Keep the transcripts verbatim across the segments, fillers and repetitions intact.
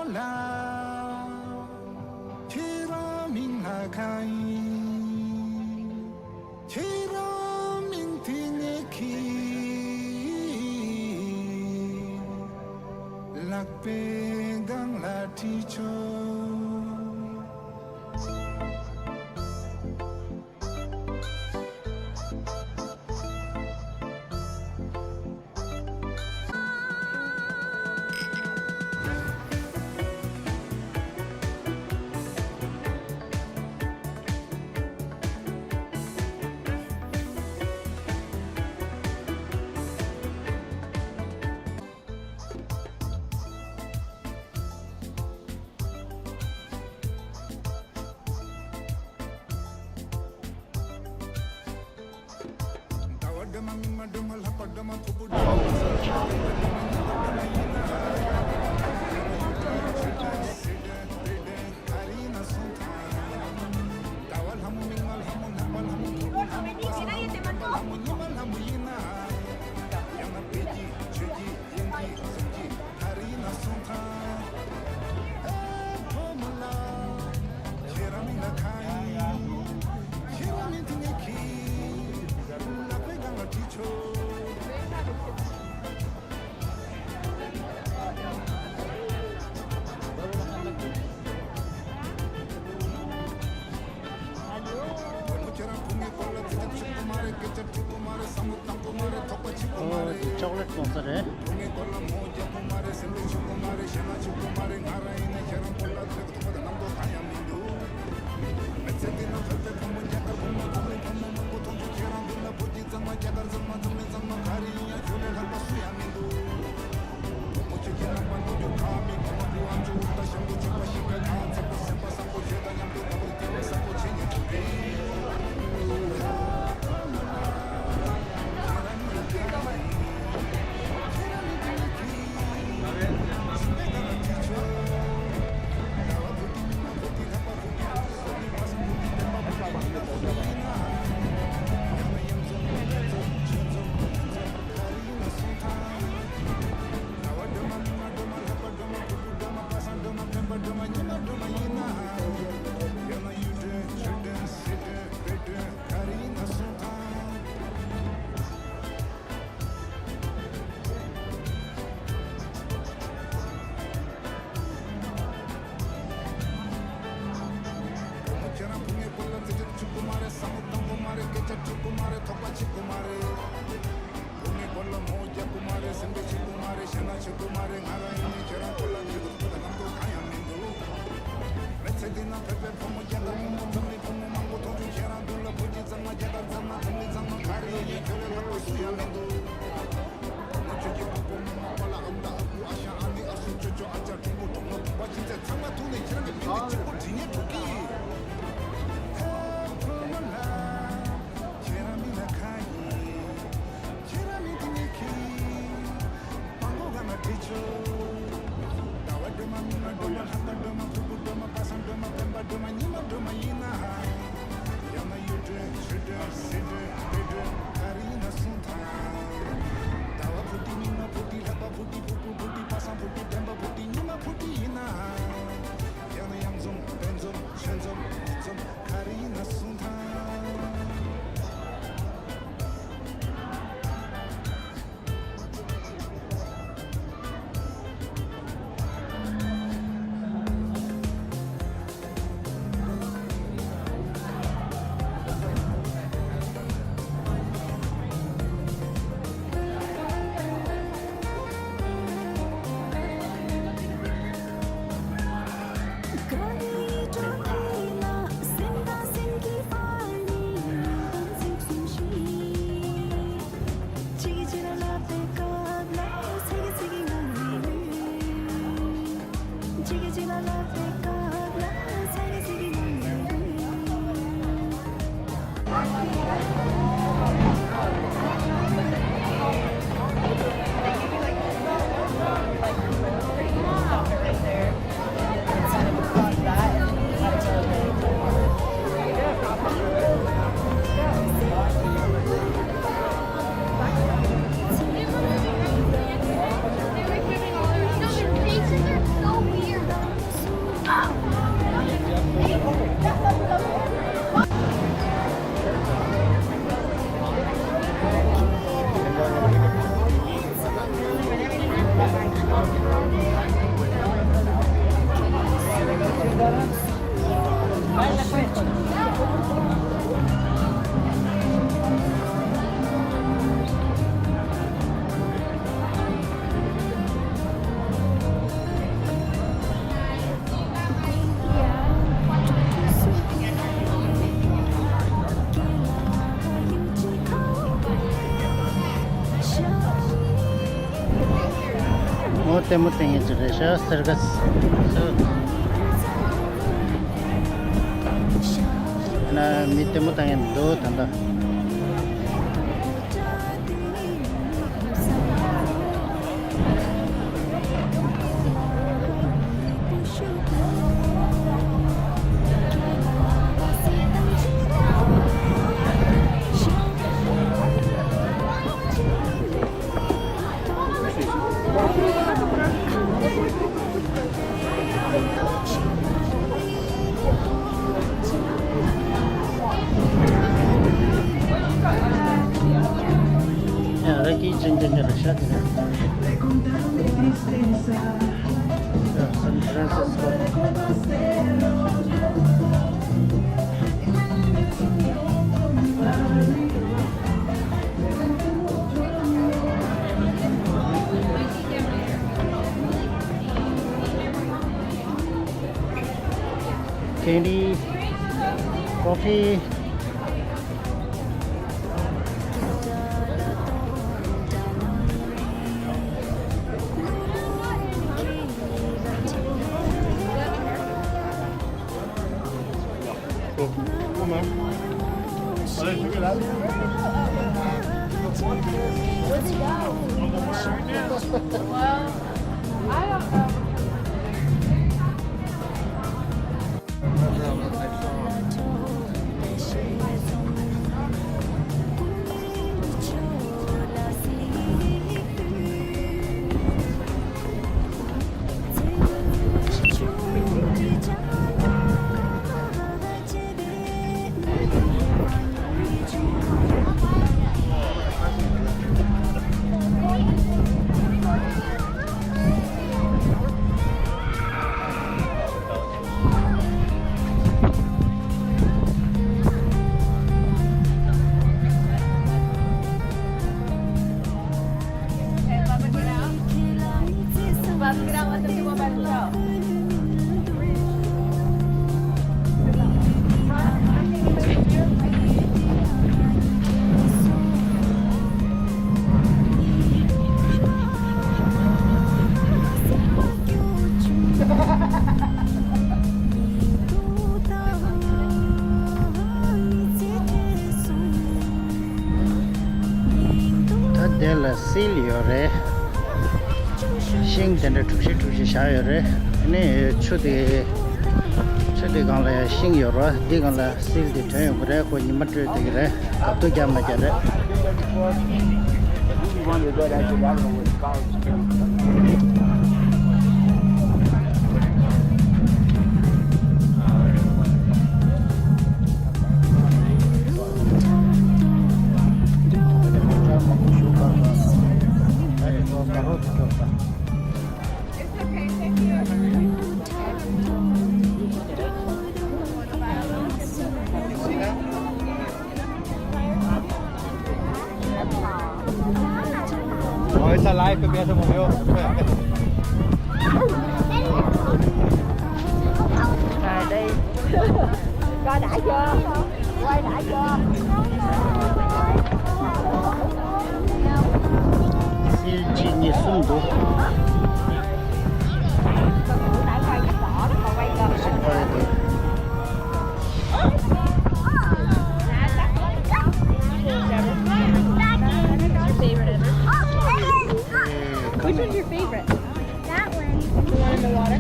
ལ། ཁྱེད་རང་མིང་ལ་གང་ཡིན། ཁྱེད་རང་མིང་དེ་ངས་ཁྱེད་ལག་པའི་སྒང་ལ་བྲིས་ཆོག་ཨོ་དེ་ཅོག་ལེཊ་གཏོང་ས་རེད། ལྟད་མོ་བལྟ་མཁན་ཅིག་རེད་ཤག་སར་ཁ་སི། ན་མི་ལྟད་མོ་བལྟ་མཁན་མི་འདུག་ད་ལྟ། ཡ་ར་ཀི་ཅན་ཅན་ར་ཤ་དེ་ར། ཡ་སན་ཕྲན་སིས་ཀོ། Candy, coffee. ད་དེ་ལ་སིལ་ཡོད་རེད། ཤིང་དེ་འདྲ་གྲུ་བཞི་གྲུ་བཞི་བཞག་ཡོད་རེད། ཨ་ནི་ཆུ་དེ་ཆུ་དེ་སྒང་ལ་ཡང་ཤིང་ཡོད་རེད། འདི་སྒང་ལ་སིལ་དེ་ཐོན་ཡོང་གི་རེད། ཁོ་ཉི་མ་དྲོས་བསྡད་ཀྱི་རེད། ཁ་ཐུག་རྒྱག་མ་རྒྱག་རེད། Hoy está live que empieza movió. Rồi đây. Coi đã chưa? Quay đã chưa? སིལ་གཅིག་གཉིས་གསུམ་འདུག Which one's your favorite? That one. You want in the water?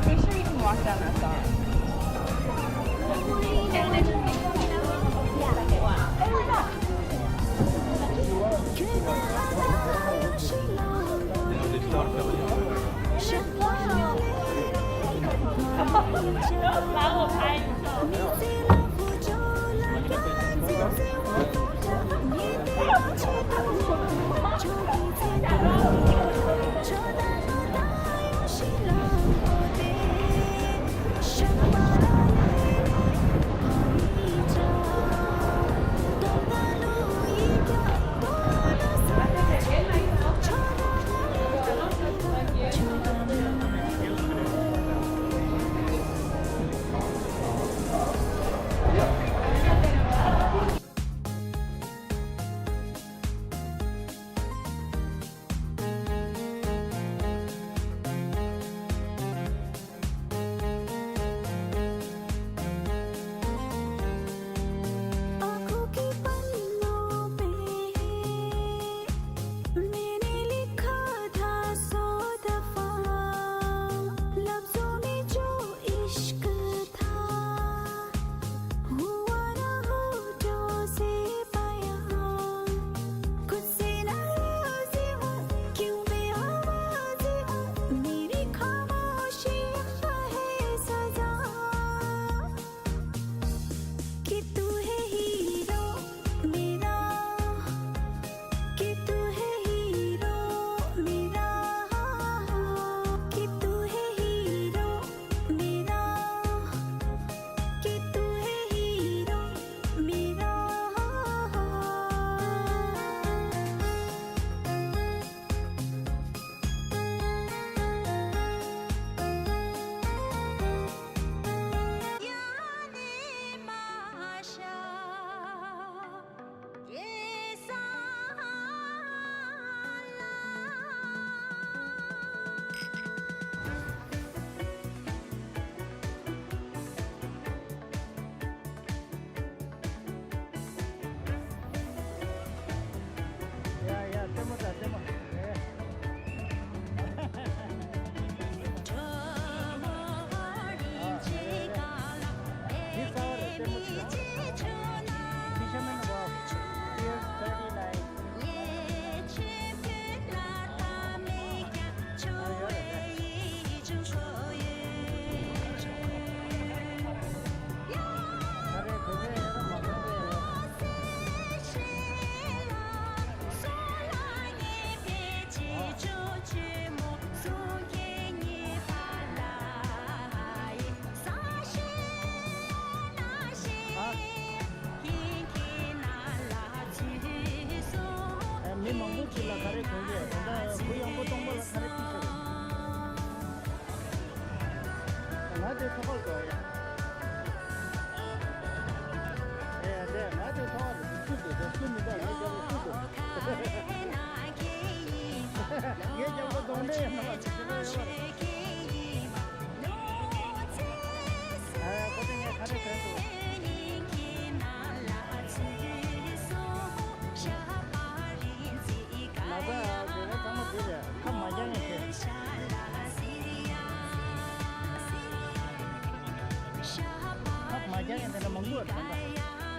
Make sure you can walk down that side. आंखों के पन्नों पे मैंने लिखा था सौ दफा, लफ्जों में जो इश्क था, हुआ ना होठों से बयां। खुद से नाराज हूँ, क्यों बेआवाज हूँ, मेरी खामोशी है सजा। कि तू है हीरो मेरा, कि तू है हीरो मेरा, कि तू है हीरो मेरा, कि तू है हीरो मेरा। ཡ་ཡ་ལྟད་མོ་ད་ལྟད་མོ། འདི་གསར་པ་རེད། ལྟད་མོ་ཅིག་ལ། Fisherman Wharf, Pier thirty-nine. ཨ། མི་མང་པོ་ཅིག་ལ་ག་རེ་གོན་གྱི་ཡོད། ད་ལྟ་གུ་ཡངས་པོ་སྟོང་པ་ལ་ག་རེ་ཕུལ་གྱི་རེད། ང་དེ་ཐོག་ལ་འགྲོ་ཡ། ཨེ་ཡ། དེ་ང་དེ་ཐོག་ལ་འགྲོ་སུ་འདུག་དེ་སུ་མི་འདུག་ངའི་རྒྱབ་ལ་སུ་འདུག་ངའི་རྒྱབ་ལ་གདོན་འདྲེ་ཡོད་ན་མ་ཅིག་ཤི་ལོ་ཡོད་པ་རེད། ཨ། ཁོ་དེ་ངས་ག་རེ་བྱས་འདུག་ན་ཚ་དེ་ཚང་མ་དེ་རེད། ཁ་མ་རྒྱག་ཡ་དེ། ཁ་མ་རྒྱག་ཡ་དེ་འདྲ་མང་པོ་ཡོད་རེད་ད།